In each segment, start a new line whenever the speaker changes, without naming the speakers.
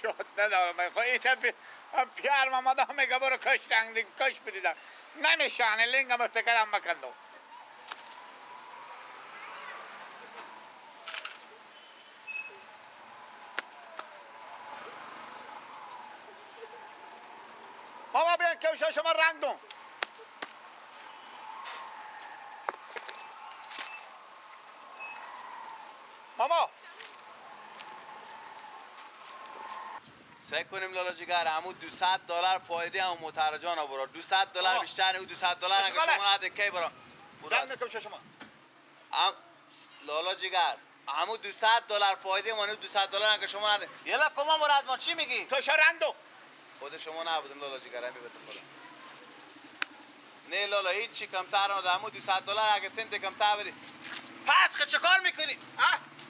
یاد ندارم. خب این طرف پیرم آمده میگه برو کش رنگ کش بدیدم. نمیشانه لنگم افتکرم بکندم. ماما بیان کفشا شما رنگ دوم. ماما
سعی کنیم لالا جگر همون $200 فایده هم مترجان برا $200 بیشتر نه $200 اگه شما نده کی برا
رنگ کفشا شما
لالا جگر همون $200 فایده ما $200 اگه شما نده یلا کما مراد ما چی میگی؟
کفشا رنگ دو
خود شما نبودم لالا جگر همی بده خدا. نه لالا هیچی کمتر نداره همون $200 اگه سنت کمتر بدی. پس خود چه کار میکنی؟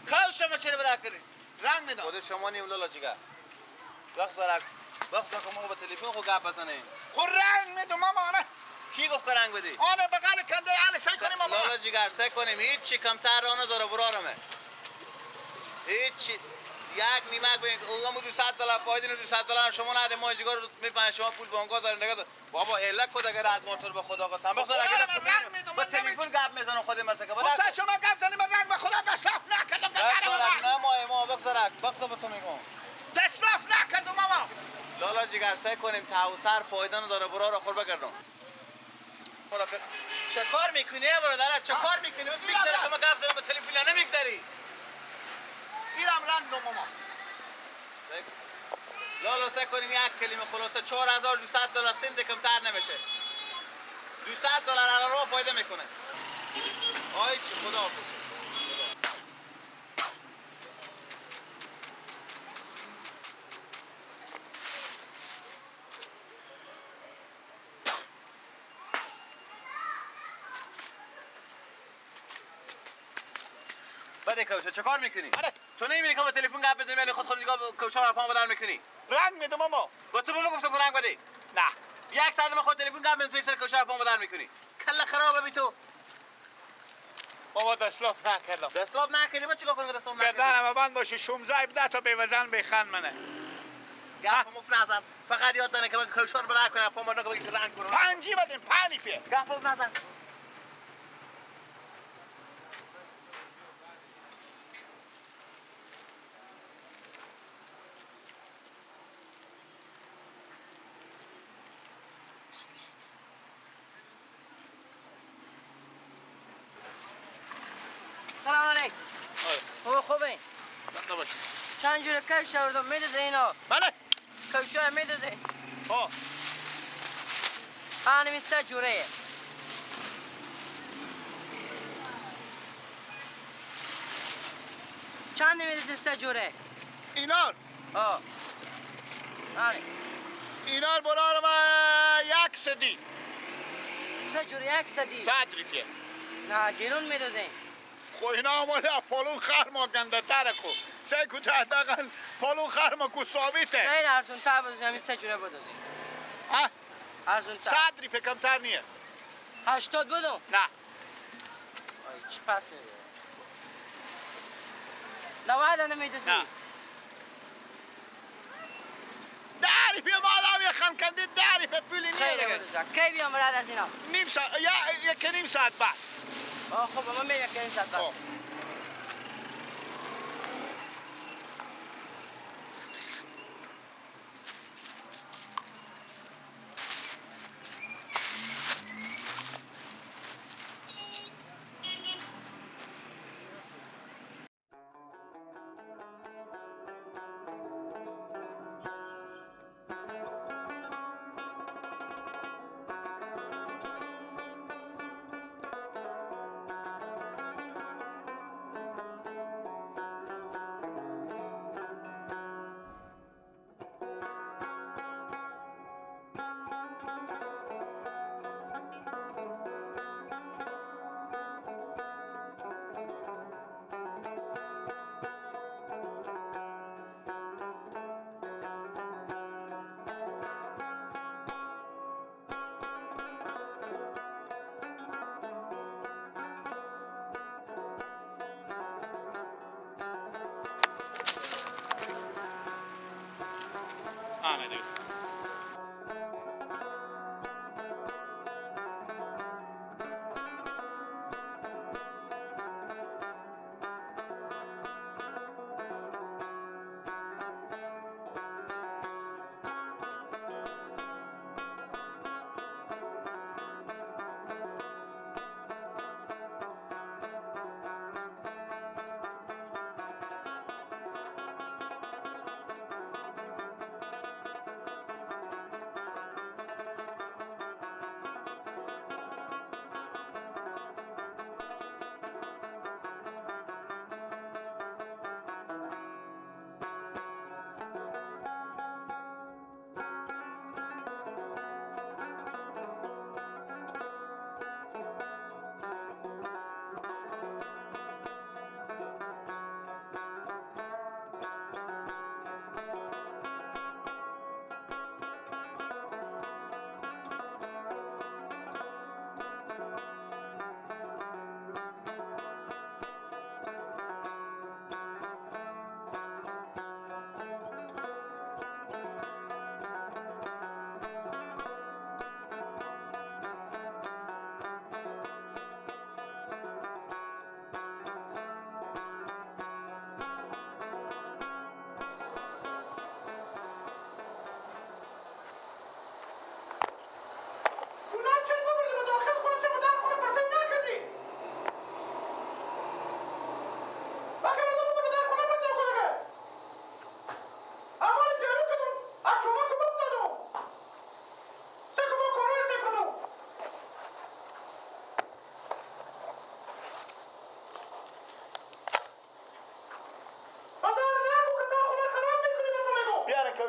کاو شما چرا برا کنی؟
رنگ میدم.
خود شما نیم لالا جگر. وقت دارک وقت که ما با تلفن خو گپ بزنیم.
خو رنگ میدم ماما نه.
کی گفت که رنگ بدی؟
آنه بغل کنده علی سعی کنیم ماما.
لالا جگر سعی کنیم هیچی کمتر راه نداره برارمه. هیچی یک نیمک ببین اونم $200 فایده $200 شما نده ما اینجا رو میفهمن شما پول بانک دارین نگاه بابا الا کد اگر رد موتور به خدا قسم بخدا اگر با تلفن گپ میزنم خود مرتکب
با شما گپ زنی من رنگ به خدا دستلاف نکردم
نه ما بگذارک بگذار به تو میگم
دستلاف نکردم ماما.
لالا جگر سعی کنیم توسر فایده نداره برا رو خور بگردم. چه کار میکنی برادر؟ چه کار میکنی؟ میگذره که ما گپ زنم با تلفن نمیگذری.
ایرم رنگ دو ماما.
لالا سعی کنیم یک کلمه خلاصه $4200 سنت کمتر نمیشه. $200 الان رو فایده میکنه. آی چی خدا حافظ. بده کوشه چه کار میکنی؟ تو نمیبینی که با تلفن گپ بزنی ولی خود نگاه کوشه رو پام بدر میکنی؟
رنگ میدم ماما.
با تو به ما گفتم که رنگ بده.
نه.
یک ساعت من خود تلفن گپ میزنم تو کوشه رو پام بدر میکنی. کله خرابه بی تو.
بابا دستلاف نکردم.
دستلاف نکردی ما چیکار کنیم دستلاف نکردی؟
گردنم بند باشه 16 17 تا بیوزن بخند منه.
گپ مفت نزن. فقط یاد داره که من کوشه رو برا کنم پام بدر کنم رنگ کنم.
پنجی بدیم پنی پی.
گپ مفت نزن.
سلام علیکم. خوبه؟ چند جوره کفش آوردم میدوزه اینا.
بله.
کفشای میدوزه.
ها.
آنمی سه جوره. چند میدوزه سه جوره؟
اینار.
ها. آره.
اینار برار ما یک صدی.
سه جوره یک صدی.
100 ریپیه.
نه گرون میدوزه.
خو اینا مال پالون خر ما گنده تره کو سه کو حداقل پالون خر ما کو ثابته.
خیلی ارزون تر بدوزیم همین سه جوره بدوزیم.
ها؟
ارزون تر.
100 ریپه کمتر نیه.
80 بدم؟
نه.
آی چی پس میده؟ 90 نمیدوزی؟
نه. 10 ریپه مادام یه خان کنده 10 ریپه پولی نیه.
خیلی بدوزم. کی بیام رد از اینا؟
نیم ساعت یا یک نیم ساعت بعد.
خب ما میریم یک نیم ساعت بعد.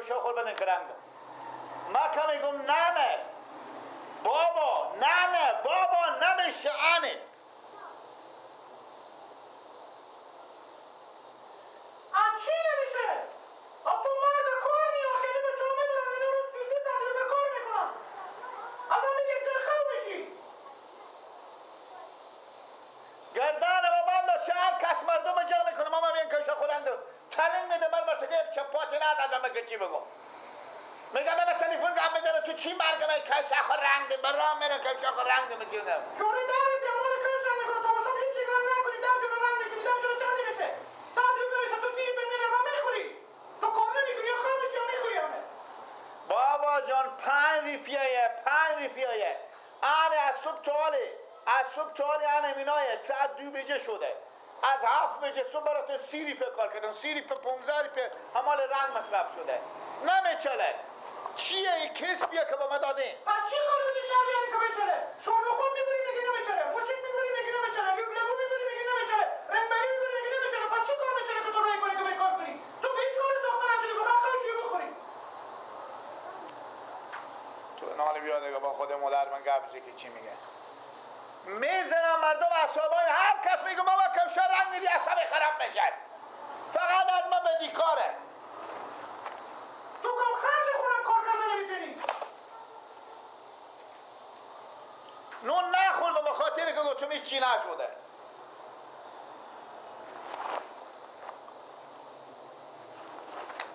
کشا خور بدن کرنگ ما که میگم نه نه بابا نه نه بابا نمیشه آنه
چی نمیشه؟ تو مرد کار نیا خیلی به چون میدونم اینا رو پیسی تجربه کار میکنن الان یک جای خواب میشی
گردن بابام داشته هر کس مردم جمع میکنه ماما بیان کشا خورند تلنگ میده من مرتکه یک چپاتی ندادم که چی بگم میگم من تلفن گم میدنم تو چی مرگ من کشا خور رنگ برام میرم کشا خور رنگ میکنم
چوری داری پیامال کش رنگ میکنه تا باشم هیچی رنگ نکنی در جلو رنگ میکنی در جلو چقدر میشه 100 روپیه میشه تو 30 میره و میخوری تو کار نمیکنی یا خواب میشی یا میخوری همه
بابا جان 5 روپیه 5 روپیه آره از صبح تا حاله از صبح تا حاله آنه مینایه ساعت 2 بجه شده از 7 بجه صبح براتون 30 روپیه کار کردم 30 روپیه 15 روپیه همال رنگ مصرف شده نمیچله چیه این کسبیه که به ما دادین؟
پس چی کار بدی شهریاری که بچله؟ شوربه خود میبری میگی نمیچله موشک میبری میگی نمیچله لبو میبری میگی نمیچله رنبری میبری میگی نمیچله پس چی کار میچله که تو رای کنی که به کار کنی؟ تو هیچ کار ساخته نشدی فقط خواهشی بخوری
تو ناله بیا دیگه با خود مادر من گپ که چی میگه میزنم مردم اعصابای هر کس میگه بابا کفشا رنگ میدی اعصاب خراب میشه فقط از من بدیکاره
تو کم خرج خودم کار کرده نمیتونی
نون نخوردم به خاطر که گفتم هیچ چی نشده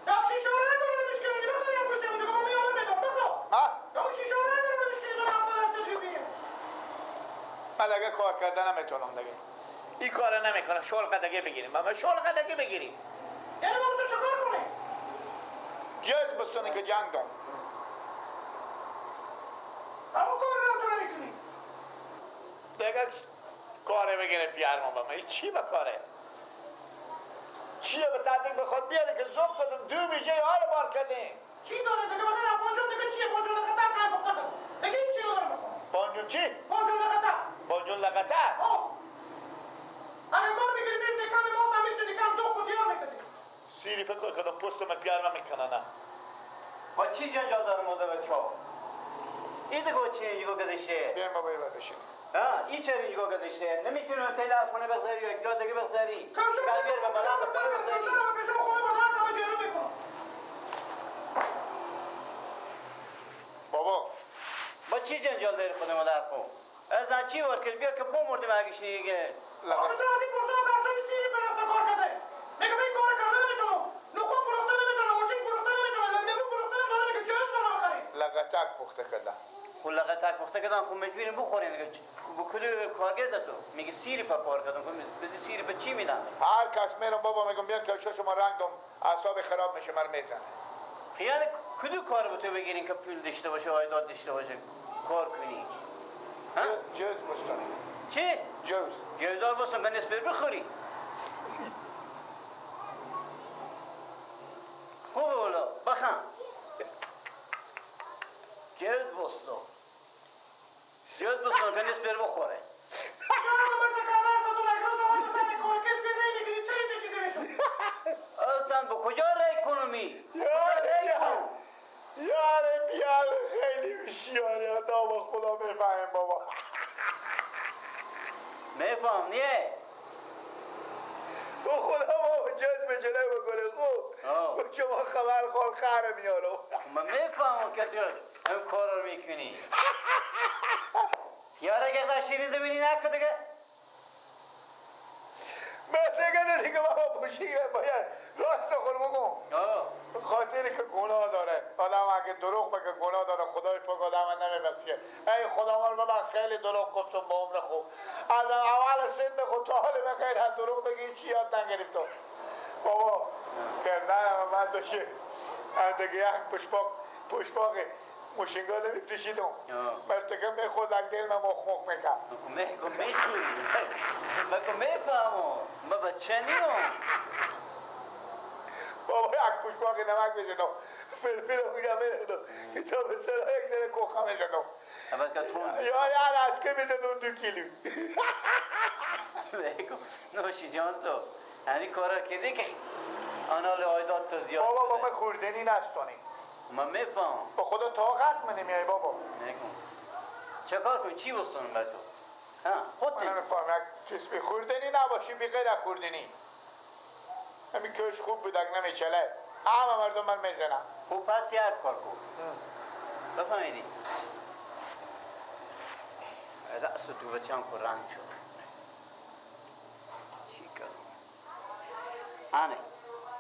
یا شیشه رو رنگ داره نمیشکنی بخواه یک بچه بوده که ما میامد میدم بخواه یا شیشه رو رنگ داره نمیشکنی تو 70 روپیه
من دیگه کار کردن نمیتونم دیگه این کار نمیکنم شلقه دیگه بگیریم من شلقه دیگه بگیریم
یعنی ما تو چه کار کنیم
جز بستونه که جنگ دارم
اما کار رو تو نمیتونی
دیگه کاره بگیره پیار ما با من چی به کاره چیه به تدریک بخواد بیاره که زفت کردم 2 میشه حال بار کردیم
چی داره دیگه بخیر بانجون دیگه چیه بانجون لقطه کنم پخته دیگه این چی رو داره مثلا
بانجون چی؟
بانجون لقطه
بانجون لقطه؟
آه اگه کار میکردی میریم کم ماس هم میتونی کم دو خودیار میکردی
سیری فکر کردم پست من پیار من میکنه نه
با چی جنجال دارم موده بچه ها؟ این دیگه چی اینجا گذاشته؟
بیایم بابا یه بشین
ها این چرا اینجا گذاشته؟ نمیتونم تلفن بگذاری یا جا دیگه بگذاری بعد بیار به بلند خونه بگذاری
بابا
با چی جنجال داری خودمو در خون؟ از چی ور کرد بیا که بمردیم اگه دیگه
آقا از این پرسون کارسونی سیری پرخته کار کرده میگه من این کار کرده نمیتونم نخود فروخته نمیتونم ماشین فروخته نمیتونم لبو فروخته نمیتونم میگه جهاز منو بخری
لقطک پخته کردم
خب لقطک پخته کردم خب مجبوریم بخوریم دیگه با کلی کارگر تو میگه سیری پا کار کردم خب بزی سیری به چی میدن
هر کس میرم بابا میگم بیان کفشا شما رنگ دم اعصاب خراب میشه من میزنه
یعنی کدو کار به تو بگیرین که پول داشته باشه عایدات داشته باشه کار کنی ها
جوز بستانه
چی؟
جوز
جوزار بستان که نصفه بخوری خوبه والا بخن جوز بستان جوز بستان که نصفه بخوره اصلا به کجا رای کنمی؟
یاره بیاره خیلی بیشیاره آدم خدا میفهم بابا
میفهم نیه
با خدا بابا جز به جلوی بکنه خوب شما خبر خور خره میارم
من میفهمم که تو هم کار رو میکنی یاره که شیرین زمینی نکن دیگه
من دیگه نه دیگه بابا پوشی باید راست خور بگم خاطری که گناه داره آدم اگه دروغ بگه گناه داره خدای پاک آدم نمیبخشه ای خدا ما رو ببخش خیلی دروغ گفتم با عمر خوب از اول سن خود تا حال من خیلی از دروغ دیگه هیچی یاد نگرفتم بابا کردن من داشته دیگه یک پشپاق ماشینگاه نمیفروشیدم مرتکه میخورد اگه دل من مخ مخ میکرد
میخوری من میفهمم من بچه نیم
بابا یک پشپاق نمک میزدم فلفل رو میردم تا به سرا یک ذره کوخه میزدم یاره هر از که میزدم 2 کیلو
نوشی جان تو یعنی کارا کردی که آنال عایدات تو زیاد
بابا با من خوردنی نستانی.
من میفهم.
با خدا طاقت من نمیای بابا.
نکن. چه کار کنی؟ چی بستونم بر تو؟ ها خود
من نمیفهم یک کس بی خوردنی نباشی بی غیر خوردنی. همین کش خوب بود اگه نمیچله. همه مردم من میزنم.
خوب پس یک کار کن. بفهمیدی؟ رأس تو بچم کو رنگ شد. چی کنم؟ آنه.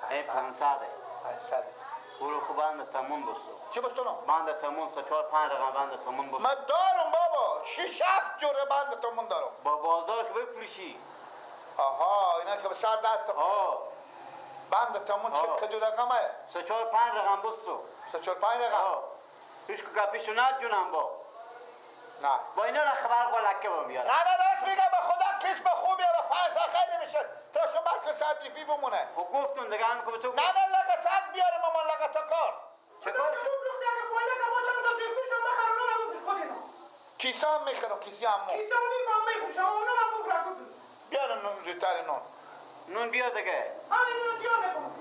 ای 500.
500.
برو خوب بند تموم بستو.
چی بستونم؟
بند تموم 3 4 5 رقم بند تموم بستو.
من دارم بابا 6 7 جوره بند تموم دارم.
با بازار که بفروشی.
آها اینا که به سر دست.
آه.
بند تموم چه کدو رقمه؟
3 4 5 رقم بستو.
3 4 5 رقم.
آه. هیچ که پیشو ند با.
نه.
با اینا را خبر قول لکه با میاره.
نه نه راست میگم به خدا کسب خوبیه و 500 خیلی میشه. تا شما بلکه 100 ریپی بمونه.
خب گفتم دیگه هم که به تو
نه نه لگتک بیاره مامان لگتا کار.
چه کار شد؟
کیسه هم میخرم کیسه هم مو.
کیسه هم میفهم میفروشم اونا هم بفروشم.
بیاره نون زودتر نون.
نون بیا دیگه.
آره نون دیار میکنم.